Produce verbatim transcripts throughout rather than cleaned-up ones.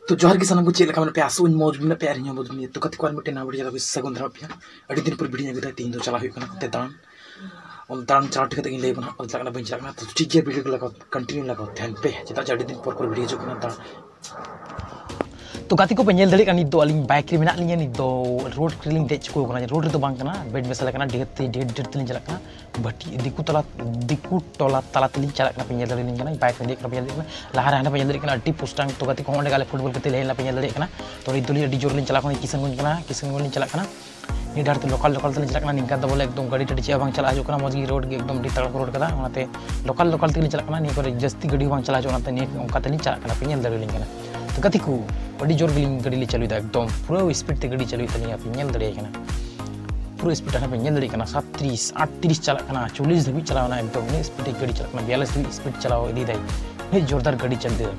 ᱛᱚ ᱡᱚᱦᱟᱨ ᱜᱮ ᱥᱟᱱᱟᱢ ᱠᱚ, ᱪᱮᱫ ᱞᱮᱠᱟ ᱢᱮᱱᱟᱜ ᱯᱮᱭᱟ? ᱟᱥᱚᱜ ᱟᱹᱧ ᱢᱚᱡᱽ ᱢᱮᱱᱟᱜ ᱯᱮᱭᱟ ᱟᱨ ᱤᱧ ᱦᱚᱸ ᱢᱚᱡᱽ ᱢᱮᱱᱟᱜ᱾ ᱛᱚ ᱜᱟᱛᱮ ᱠᱚ, ᱟᱨ ᱢᱤᱫᱴᱮᱱ ᱱᱟᱣᱟ video ᱡᱚᱛᱚ ᱠᱚ ᱥᱟᱹᱜᱩᱱ ᱫᱟᱨᱟᱢ ᱯᱮᱭᱟ᱾ ᱟᱹᱰᱤ ᱫᱤᱱ ᱯᱚᱨ video ᱧᱟᱢ ᱠᱮᱫᱟ᱾ ᱛᱮᱦᱮᱧ ᱫᱚ ᱪᱟᱞᱟᱣ ᱦᱩᱭᱩᱜ ᱠᱟᱱᱟ ᱚᱱᱛᱮ ᱫᱟᱬᱟᱱ᱾ ᱚᱱᱟ ᱫᱟᱬᱟᱱ ᱪᱟᱞᱟᱣ ᱴᱷᱤᱠ ᱠᱟᱛᱮ ᱤᱧ ᱞᱟᱹᱭ ᱟᱵᱚᱱᱟ ᱦᱟᱸᱜ, ᱚᱠᱟ ᱪᱟᱞᱟᱜ ᱠᱟᱱᱟ ᱵᱟᱹᱧ ᱪᱟᱞᱟᱜ ᱠᱟᱱᱟ᱾ ᱛᱚ ᱴᱷᱤᱠ ᱜᱮᱭᱟ, video ᱠᱚ ᱞᱟᱜᱟᱣ, continue ᱞᱟᱜᱟᱣ ᱛᱟᱦᱮᱱ ᱯᱮ, ᱪᱮᱫᱟᱜ ᱡᱮ ᱟᱹᱰᱤ ᱫᱤᱱ ᱯᱚᱨ ᱯᱚᱨ video ᱦᱤᱡᱩᱜ ᱠᱟᱱᱟ ᱫᱟᱬᱟᱱ᱾ ᱛᱚ ᱜᱟᱛᱮ ᱠᱚ ᱯᱮ ᱧᱮᱞ ᱫᱟᱲᱮᱭᱟᱜ ᱠᱟᱱᱟ, ᱱᱤᱛ ᱫᱚ ᱟᱹᱞᱤᱧ bike ᱨᱮ ᱢᱮᱱᱟᱜ ᱞᱤᱧᱟ᱾ ᱱᱤᱛ ᱫᱚ road ᱨᱮᱞᱤᱧ ᱫᱮᱡ ᱪᱩᱠᱟᱹᱣ ᱠᱟᱱᱟ᱾ Road ᱨᱮᱫᱚ ᱵᱟᱝ ᱠᱟᱱᱟ, ᱵᱮᱰ ᱢᱮᱥᱟ ᱞᱮᱠᱟᱱᱟ, ᱰᱷᱮᱨ ᱛᱮ ᱰᱷᱮᱨ ᱰᱷᱮᱨ ᱛᱮᱞᱤᱧ ᱪᱟᱞᱟᱜ ᱠᱟᱱᱟ᱾ ᱵᱷᱟᱹᱴᱤ ᱫᱤᱠᱩ ᱛᱟᱞᱟ, ᱫᱤᱠᱩ ᱴᱚᱞᱟ ᱛᱟᱞᱟ ᱛᱮᱞᱤᱧ ᱪᱟᱞᱟᱜ ᱠᱟᱱᱟ, ᱯᱮ ᱧᱮᱞ ᱫᱟᱲᱮᱭᱟᱞᱤᱧ ᱠᱟᱱᱟ᱾ Bike ᱨᱮ ᱫᱮᱡ ᱠᱟᱱᱟ, ᱯᱮ ᱧᱮᱞ ᱫᱟᱲᱮᱭᱟᱜ ᱠᱟᱱᱟ᱾ ᱞᱟᱦᱟ ᱨᱮ ᱦᱟᱸᱰᱮ ᱯᱮ ᱧᱮᱞ ᱫᱟᱲᱮᱭᱟᱜ ᱠᱟᱱᱟ ᱟᱹᱰᱤ ᱯᱳᱥᱴᱟᱝ᱾ ᱛᱚ ᱜᱟᱛᱮ ᱠᱚ, ᱚᱸᱰᱮ ᱜᱮ ᱟᱞᱮ football ᱜᱟᱛᱮ ᱞᱮ ᱦᱮᱡ ᱞᱮᱱᱟ, ᱯᱮ ᱧᱮᱞ ᱫᱟᱲᱮᱭᱟᱜ ᱠᱟᱱᱟ᱾ ᱛᱚ ᱱᱤᱛ ᱫᱚᱞᱤᱧ ᱟᱹᱰᱤ ᱡᱳᱨ ᱞᱤᱧ ᱪᱟᱞᱟᱜ ᱠᱟᱱᱟ, ᱠᱤᱥᱟᱱᱜᱚᱸᱡᱽ ᱠᱟᱱᱟ, ᱠᱤᱥᱟᱱᱜᱚᱸᱡᱽ ᱞᱤᱧ ᱪᱟᱞᱟᱜ ᱠᱟᱱᱟ᱾ ᱱᱤᱭᱟᱹ ᱰᱟᱦᱟᱨ ᱛᱮ local, local ᱛᱮᱞᱤᱧ ᱪᱟᱞᱟᱜ ᱠᱟᱱᱟ᱾ ᱱᱤᱝᱠᱟ ᱫᱚ ᱵᱚᱞᱮ ᱮᱠᱫᱚᱢ ᱜᱟᱹᱰᱤ ᱴᱟᱹᱰᱤ ᱪᱮᱫ ᱦᱚᱸ ᱵᱟᱝ ᱪᱟᱞᱟᱜ ᱦᱤᱡᱩᱜ ᱠᱟᱱᱟ, ᱢᱚᱡᱽ ᱜᱮ road ᱜᱮ ᱮᱠᱫᱚᱢ ᱟᱹᱰᱤ ᱛᱟᱜᱲᱟ ᱠᱚ road ᱠᱟᱫᱟ᱾ ᱚᱱᱟᱛᱮ local, local ᱛᱮᱜᱮᱞᱤᱧ ᱪᱟᱞᱟᱜ ᱠᱟᱱᱟ᱾ ᱱᱤᱭᱟᱹ ᱠᱚᱨᱮ ᱡᱟᱹᱥᱛᱤ ᱜᱟᱹᱰᱤ ᱦᱚᱸ ᱵᱟᱝ ᱪᱟᱞᱟᱣ ᱦᱚᱪᱚᱜᱼᱟ, ᱚᱱᱟᱛᱮ ᱱᱤᱭᱟᱹ ᱚᱱᱠᱟ ᱛᱮᱞᱤᱧ ᱪᱟᱞᱟᱜ ᱠᱟᱱᱟ, ᱯᱮ ᱧᱮᱞ ᱫᱟᱲᱮᱭᱟᱞᱤᱧ ᱠᱟᱱᱟ᱾ ᱛᱚ ᱜᱟᱛᱮ ᱠᱚ, ᱟᱹᱰᱤ ᱡᱳᱨ ᱜᱮᱞᱤᱧ ᱜᱟᱹᱰᱤ ᱞᱤᱧ ᱪᱟᱹᱞᱩᱭᱮᱫᱟ, ᱮᱠᱫᱚᱢ ᱯᱩᱨᱟᱹ speed ᱛᱮ ᱜᱟᱹᱰᱤ ᱪᱟᱹᱞᱩᱭᱮᱫ ᱛᱟᱹᱞᱤᱧᱟ, ᱯᱮ ᱧᱮᱞ ᱫᱟᱲᱮᱭᱟᱭ ᱠᱟᱱᱟ᱾ ᱯᱩᱨᱟᱹ speed ᱦᱟᱸᱜ ᱯᱮ ᱧᱮᱞ ᱫᱟᱲᱮᱭᱟᱜ ᱠᱟᱱᱟ, ᱥᱟᱛᱛᱨᱤᱥ, ᱟᱴᱛᱨᱤᱥ ᱪᱟᱞᱟᱜ ᱠᱟᱱᱟ, ᱪᱚᱞᱞᱤᱥ ᱫᱷᱟᱹᱵᱤᱡ ᱪᱟᱞᱟᱣ ᱮᱱᱟ, ᱮᱠᱫᱚᱢ ᱩᱱᱟᱹᱜ speed ᱛᱮ ᱜᱟᱹᱰᱤ ᱪᱟᱞᱟᱜ ᱠᱟᱱᱟ, ᱵᱤᱭᱟᱞᱞᱤᱥ ᱫᱷᱟᱹᱵᱤᱡ speed ᱪᱟᱞᱟᱣ ᱤᱫᱤᱭᱮᱫᱟᱭ᱾ ᱩᱱᱟᱹᱜ ᱡᱳᱨᱫᱟᱨ ᱜᱟᱹᱰᱤ ᱪᱟᱹᱞᱩ᱾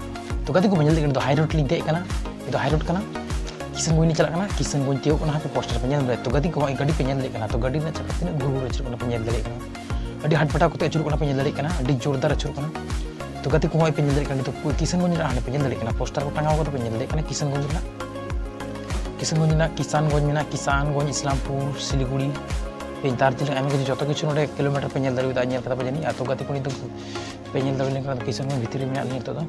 ᱛᱚ ᱜᱟᱛᱮ ᱠᱚ, ᱯᱮ ᱧᱮᱞ ᱫᱟᱲᱮᱭᱟᱜ ᱠᱟᱱᱟ, ᱱᱤᱛᱚᱜ high road ᱞᱤᱧ ᱫᱮᱡ ᱠᱟᱱᱟ, ᱱᱤᱛᱚᱜ high road ᱠᱟᱱᱟ, ᱠᱤᱥᱟᱱᱜᱚᱸᱡᱽ ᱞᱤᱧ ᱪᱟᱞᱟᱜ ᱠᱟᱱᱟ, ᱠᱤᱥᱟᱱᱜᱚᱸᱡᱽ ᱛᱤᱭᱳᱜ ᱠᱟᱱᱟ ᱦᱟᱸᱜ ᱯᱮ poster ᱯᱮ ᱧᱮᱞ ᱫᱟᱲᱮᱭᱟᱜ᱾ ᱛᱚ ᱜᱟᱛᱮ ᱠᱚ, ᱦᱚᱸᱜᱼᱚᱭ ᱜᱟᱹᱰᱤ ᱯᱮ ᱧᱮᱞ ᱫᱟᱲᱮᱭᱟᱜ ᱠᱟᱱᱟ, ᱛᱚ ᱜᱟᱹᱰᱤ ᱨᱮᱱᱟᱜ ᱪᱟᱠᱟ ᱛᱤᱱᱟᱹᱜ ᱜᱩᱨ ᱜᱩᱨ ᱟᱹᱪᱩᱨᱚᱜ ᱠᱟᱱᱟ ᱯᱮ ᱧᱮᱞ ᱫᱟᱲᱮᱭᱟᱜ ᱠᱟᱱᱟ᱾ ᱟᱹᱰᱤ ᱦᱟᱴ ᱯᱟᱴᱟ ᱠᱚᱛᱮ ᱟᱹᱪᱩᱨᱚᱜ ᱠᱟᱱᱟ ᱯᱮ ᱧᱮᱞ ᱫᱟᱲᱮᱭᱟᱜ ᱠᱟᱱᱟ, ᱟᱹᱰᱤ ᱡᱳᱨᱫᱟᱨ ᱟᱹᱪᱩᱨᱚᱜ ᱠᱟᱱᱟ᱾ ᱛᱚ ᱜᱟᱛᱮ ᱠᱚ, ᱦᱚᱸᱜᱼᱚᱭ ᱯᱮ ᱧᱮᱞ ᱫᱟᱲᱮᱭᱟᱜ ᱠᱟᱱᱟ, ᱱᱤᱛᱚᱜ ᱠᱤᱥᱟᱱᱜᱚᱸᱡᱽ ᱨᱮᱱᱟᱜ ᱦᱟᱸᱰᱮ ᱯᱮ ᱧᱮᱞ ᱫᱟᱲᱮᱭᱟᱜ ᱠᱟᱱᱟ, poster ᱠᱚ ᱴᱟᱸᱜᱟᱣ ᱠᱟᱫᱟ ᱯᱮ ᱧᱮᱞ ᱫᱟᱲᱮᱭᱟᱜ ᱠᱟᱱᱟ, ᱠᱤᱥᱟᱱᱜᱚᱸᱡᱽ ᱨᱮᱱᱟᱜ, ᱠᱤᱥᱟᱱᱜᱚᱸᱡᱽ ᱨᱮᱱᱟᱜ, ᱠᱤᱥᱟᱱᱜᱚᱸᱡᱽ ᱢᱮᱱᱟᱜᱼᱟ, ᱠᱤᱥᱟᱱᱜᱚᱸᱡᱽ, ᱤᱥᱞᱟᱢᱯᱩᱨ, ᱥᱤᱞᱤᱜᱩᱲᱤ, ᱯᱮ ᱫᱟᱨᱡᱤᱞᱤᱝ, ᱟᱭᱢᱟ ᱠᱤᱪᱷᱩ, ᱡᱚᱛᱚ ᱠᱤᱪᱷᱩ ᱱᱚᱰᱮ kilometer ᱯᱮ ᱧᱮᱞ ᱫᱟᱲᱮᱭᱟᱫᱟ, ᱧᱮᱞ ᱠᱟᱫᱟ ᱯᱮ ᱡᱟᱹᱱᱤᱡ᱾ ᱟᱨ ᱛᱚ ᱜᱟᱛᱮ ᱠᱚ, ᱱᱤᱛᱚᱜ ᱯᱮ ᱧᱮᱞ ᱫᱟᱲᱮ ᱞᱮᱱᱠᱷᱟᱱ ᱠᱤᱥᱟᱱᱜᱚᱸᱡᱽ ᱵᱷᱤᱛᱨᱤ ᱨᱮ ᱢᱮᱱᱟᱜ ᱞᱤᱧᱟ ᱱᱤᱛᱚᱜ ᱫᱚ᱾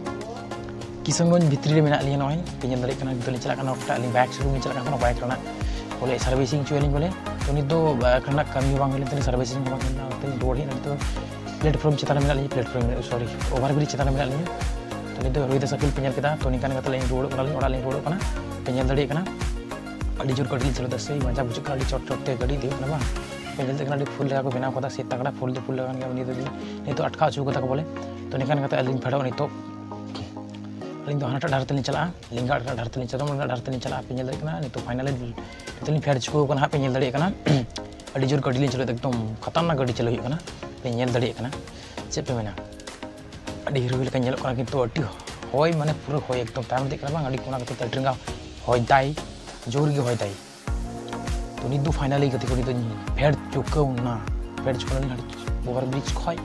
ᱠᱤᱥᱟᱱᱜᱚᱸᱡᱽ ᱵᱷᱤᱛᱨᱤ ᱨᱮ ᱢᱮᱱᱟᱜ ᱞᱤᱧᱟ, ᱱᱚᱜᱼᱚᱭ ᱯᱮ ᱧᱮᱞ ᱫᱟᱲᱮᱭᱟᱜ ᱠᱟᱱᱟ᱾ ᱱᱤᱛᱚᱜ ᱞᱤᱧ ᱪᱟᱞᱟᱜ ᱠᱟᱱᱟ ᱚᱠᱟᱴᱟᱜ, ᱟᱹᱞᱤᱧ bike showroom ᱞᱤᱧ ᱪᱟᱞᱟᱜ ᱠᱟᱱᱟ, bike ᱨᱮᱱᱟᱜ ᱵᱚᱞᱮ servicing ᱦᱚᱪᱚᱭᱟᱞᱤᱧ ᱵᱚᱞᱮ᱾ ᱛᱚ ᱱᱤᱛ ᱫᱚ bike ᱨᱮᱱᱟᱜ ᱠᱟᱹᱢᱤ ᱦᱚᱸ ᱵᱟᱝ ᱦᱩᱭ ᱞᱮᱱ ᱛᱟᱹᱞᱤᱧᱟ, servicing ᱦᱚᱸ ᱵᱟᱝ ᱦᱩᱭ ᱞᱮᱱᱟ, ᱚᱱᱟᱛᱮ ᱞᱤᱧ ᱨᱩᱣᱟᱹᱲ ᱦᱮᱡ ᱮᱱᱟ᱾ ᱱᱤᱛᱚᱜ platform ᱪᱮᱛᱟᱱ ᱨᱮ ᱢᱮᱱᱟᱜ ᱞᱤᱧᱟ, platform, sorry, overbridge ᱪᱮᱛᱟᱱ ᱨᱮ ᱢᱮᱱᱟᱜ ᱞᱤᱧᱟ᱾ ᱛᱚ ᱱᱤᱛ ᱫᱚ ᱨᱳᱦᱤᱫᱟᱥ ᱟᱹᱯᱤᱞ ᱯᱮ ᱧᱮᱞ ᱠᱮᱫᱟ᱾ ᱛᱚ ᱱᱤᱝᱠᱟᱱ ᱠᱟᱛᱮ ᱞᱤᱧ ᱨᱩᱣᱟᱹᱲᱚᱜ ᱠᱟᱱᱟ, ᱞᱤᱧ ᱚᱲᱟᱜ ᱞᱤᱧ ᱨᱩᱣᱟᱹᱲᱚᱜ ᱠᱟᱱᱟ, ᱯᱮ ᱧᱮᱞ ᱫᱟᱲᱮᱭᱟᱜ ᱠᱟᱱᱟ᱾ ᱟᱹᱰᱤ ᱡᱳᱨ ᱜᱟᱹᱰᱤ ᱞᱤᱧ ᱪᱟᱹᱞᱩᱭᱮᱫᱟ, ᱥᱮᱭ ᱢᱚᱡᱟ ᱵᱩᱡᱷᱟᱹᱜ ᱠᱟᱱᱟ, ᱟᱹᱰᱤ ᱪᱚᱴ ᱪᱚᱴ ᱛᱮ ᱜᱟᱹᱰᱤ ᱫᱮᱡ ᱠᱟᱱᱟ ᱵᱟᱝ᱾ ᱯᱮ ᱧᱮᱞ ᱫᱟᱲᱮᱭᱟᱜ ᱠᱟᱱᱟ, ᱟᱹᱰᱤ full ᱞᱮᱠᱟ ᱠᱚ ᱵᱮᱱᱟᱣ ᱠᱟᱫᱟ, ᱥᱮ ᱛᱟᱜᱲᱟ full ᱫᱚ full ᱞᱮᱠᱟ ᱠᱟᱱ ᱜᱮᱭᱟ᱾ ᱱᱤᱛᱚᱜ ᱫᱚ, ᱱᱤᱛᱚᱜ ᱟᱴᱠᱟᱣ ᱦᱚᱪᱚ ᱠᱟᱫᱟ ᱠᱚ ᱵᱚᱞᱮ᱾ ᱛᱚ ᱱᱤᱝᱠᱟᱱ ᱠᱟᱛᱮ ᱟᱹᱞᱤᱧ ᱯᱷᱮᱰᱚᱜᱼᱟ ᱱᱤᱛᱚᱜ᱾ ᱟᱹᱞᱤᱧ ᱫᱚ ᱦᱟᱱᱟᱴᱟᱜ ᱰᱟᱦᱟᱨ ᱛᱮᱞᱤᱧ ᱪᱟᱞᱟᱜᱼᱟ, ᱞᱮᱸᱜᱟ ᱰᱟᱦᱟᱨ ᱛᱮᱞᱤᱧ ᱪᱟᱞᱟᱜᱼᱟ, ᱞᱮᱸᱜᱟ ᱰᱟᱦᱟᱨ ᱛᱮᱞᱤᱧ ᱪᱟᱞᱟᱜᱼᱟ᱾ ᱯᱮ ᱧᱮᱞ ᱫᱟᱲᱮᱭᱟᱜ ᱠᱟᱱᱟ, ᱱᱤᱛᱚᱜ finally ᱱᱤᱛᱚᱜ ᱞᱤᱧ ᱯᱷᱮᱰ ᱪᱩᱠᱟᱹᱣ ᱠᱟᱱᱟ ᱦᱟᱸᱜ, ᱯᱮ ᱧᱮᱞ ᱫᱟᱲᱮᱭᱟᱜ ᱠᱟᱱᱟ᱾ ᱟᱹᱰᱤ ᱡᱳᱨ ᱜᱟᱹᱰᱤ ᱞᱤᱧ ᱪᱟᱹᱞᱩᱭᱮᱫᱟ, ᱮᱠᱫᱚᱢ ᱠᱷᱟᱛᱟᱨᱱᱟᱠ ᱜᱟᱹᱰᱤ ᱪᱟᱹᱞᱩ ᱦᱩᱭᱩᱜ ᱠᱟᱱᱟ, ᱯᱮ ᱧᱮᱞ ᱫᱟᱲᱮᱭᱟᱜ ᱠᱟᱱᱟ᱾ ᱪᱮᱫ ᱯᱮ ᱢᱮᱱᱟ, ᱟᱹᱰᱤ hero ᱞᱮᱠᱟ ᱧᱮᱞᱚᱜ ᱠᱟᱱᱟ, ᱠᱤᱱᱛᱩ ᱟᱹᱰᱤ ᱦᱚᱭ, ᱢᱟᱱᱮ ᱯᱩᱨᱟᱹ ᱦᱚᱭ, ᱮᱠᱫᱚᱢ ᱛᱟᱭᱚᱢ ᱨᱮ ᱫᱮᱡ ᱠᱟᱱᱟ ᱵᱟᱝ, ᱟᱹᱰᱤ ᱚᱱᱟ ᱠᱷᱟᱹᱛᱤᱨ ᱛᱮ ᱟᱹᱰᱤ ᱨᱟᱸᱜᱟᱣ ᱦᱚᱭ ᱫᱟᱭ, ᱡᱳᱨ ᱜᱮ ᱦᱚᱭ ᱫᱟᱭ᱾ ᱛᱚ ᱱᱤᱛ ᱫᱚ finally ᱜᱟᱛᱮ ᱠᱚ, ᱱᱤᱛ ᱫᱚᱧ ᱯᱷᱮᱰ ᱪᱩᱠᱟᱹᱣ ᱱᱟ, ᱯᱷᱮᱰ ᱪᱩᱠᱟᱹᱣ ᱱᱟᱞᱤᱧ ᱦᱟᱸᱰᱮ overbridge ᱠᱷᱚᱡ᱾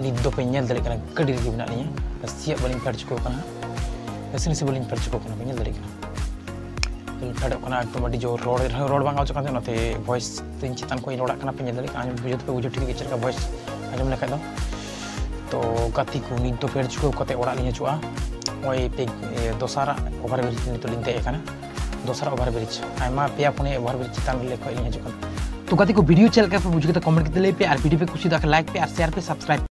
ᱱᱤᱛ ᱫᱚ ᱯᱮ ᱧᱮᱞ ᱫᱟᱲᱮᱭᱟᱜ ᱠᱟᱱᱟ, ᱜᱟᱹᱰᱤ ᱨᱮᱜᱮ ᱢᱮᱱᱟᱜ ᱞᱤᱧᱟ, ᱱᱟᱥᱮᱭᱟᱜ ᱵᱟᱹᱞᱤᱧ ᱯᱷᱮᱰ ᱪᱩᱠᱟᱹᱣ ᱠᱟᱱᱟ ᱦᱟᱸᱜ᱾ ᱱᱟᱥᱮ ᱱᱟᱥᱮ ᱵᱚᱞᱮᱧ ᱯᱷᱮᱰ ᱦᱚᱪᱚ ᱠᱟᱱᱟ, ᱯᱮ ᱧᱮᱞ ᱫᱟᱲᱮᱭᱟᱜ ᱠᱟᱱᱟ᱾ ᱤᱧ ᱯᱷᱮᱰᱚᱜ ᱠᱟᱱᱟ ᱮᱠᱫᱚᱢ ᱟᱹᱰᱤ ᱡᱳᱨ ᱨᱚᱲ, ᱨᱚᱲ ᱵᱟᱝ ᱟᱸᱡᱚᱢᱚᱜ ᱠᱟᱱ ᱛᱟᱦᱮᱸ, ᱚᱱᱟᱛᱮ ᱵᱷᱚᱭᱮᱥ ᱛᱤᱧ ᱪᱮᱛᱟᱱ ᱠᱷᱚᱱ ᱤᱧ ᱨᱚᱲᱟᱜ ᱠᱟᱱᱟ, ᱯᱮ ᱧᱮᱞ ᱫᱟᱲᱮᱭᱟᱜ ᱠᱟᱱᱟ᱾ ᱟᱸᱡᱚᱢ ᱵᱩᱡᱷᱟᱹᱣ ᱛᱟᱯᱮ, ᱵᱩᱡᱷᱟᱹᱣ ᱴᱷᱤᱠ ᱜᱮ ᱪᱮᱫ ᱞᱮᱠᱟ ᱵᱷᱚᱭᱮᱥ ᱟᱸᱡᱚᱢ ᱞᱮᱠᱷᱟᱡ ᱫᱚ᱾ ᱛᱚ ᱜᱟᱛᱮ ᱠᱚ, ᱱᱤᱛ ᱫᱚ ᱯᱷᱮᱰ ᱪᱩᱠᱟᱹᱣ ᱠᱟᱛᱮ ᱚᱲᱟᱜ ᱞᱤᱧ ᱦᱤᱡᱩᱜᱼᱟ᱾ ᱱᱚᱜᱼᱚᱭ ᱯᱮ, ᱮ, ᱫᱚᱥᱟᱨᱟᱜ ᱳᱵᱷᱟᱨ ᱵᱨᱤᱡᱽ ᱱᱤᱛᱚᱜ ᱞᱤᱧ ᱫᱮᱡ ᱟᱠᱟᱱᱟ᱾ ᱫᱚᱥᱟᱨᱟᱜ ᱳᱵᱷᱟᱨ ᱵᱨᱤᱡᱽ, ᱟᱭᱢᱟ ᱯᱮᱭᱟ ᱯᱩᱱᱭᱟᱹ ᱳᱵᱷᱟᱨ ᱵᱨᱤᱡᱽ ᱪᱮᱛᱟᱱ ᱨᱮ ᱠᱷᱚᱡ ᱞᱤᱧ ᱦᱤᱡᱩᱜ ᱠᱟᱱᱟ᱾ ᱛᱚ ᱜᱟᱛᱮ ᱠᱚ, ᱵᱷᱤᱰᱤᱭᱳ ᱪᱮᱫ ᱞᱮᱠᱟ ᱯᱮ ᱵᱩᱡᱷᱟᱹᱣ ᱠᱮᱫᱟ ᱠᱚᱢᱮᱱᱴ ᱠᱟᱛᱮ ᱞᱟᱹᱭ ᱯᱮ, ᱟᱨ ᱵᱷᱤᱰᱤᱭᱳ ᱯᱮ ᱠᱩᱥᱤᱭᱟᱫᱟ ᱠᱷᱟᱱ ᱞᱟᱭᱤᱠ ᱯᱮ ᱟᱨ ᱥᱮᱭᱟᱨ ᱯᱮ, ᱥᱟᱵᱥᱠᱨᱟᱭᱤᱵ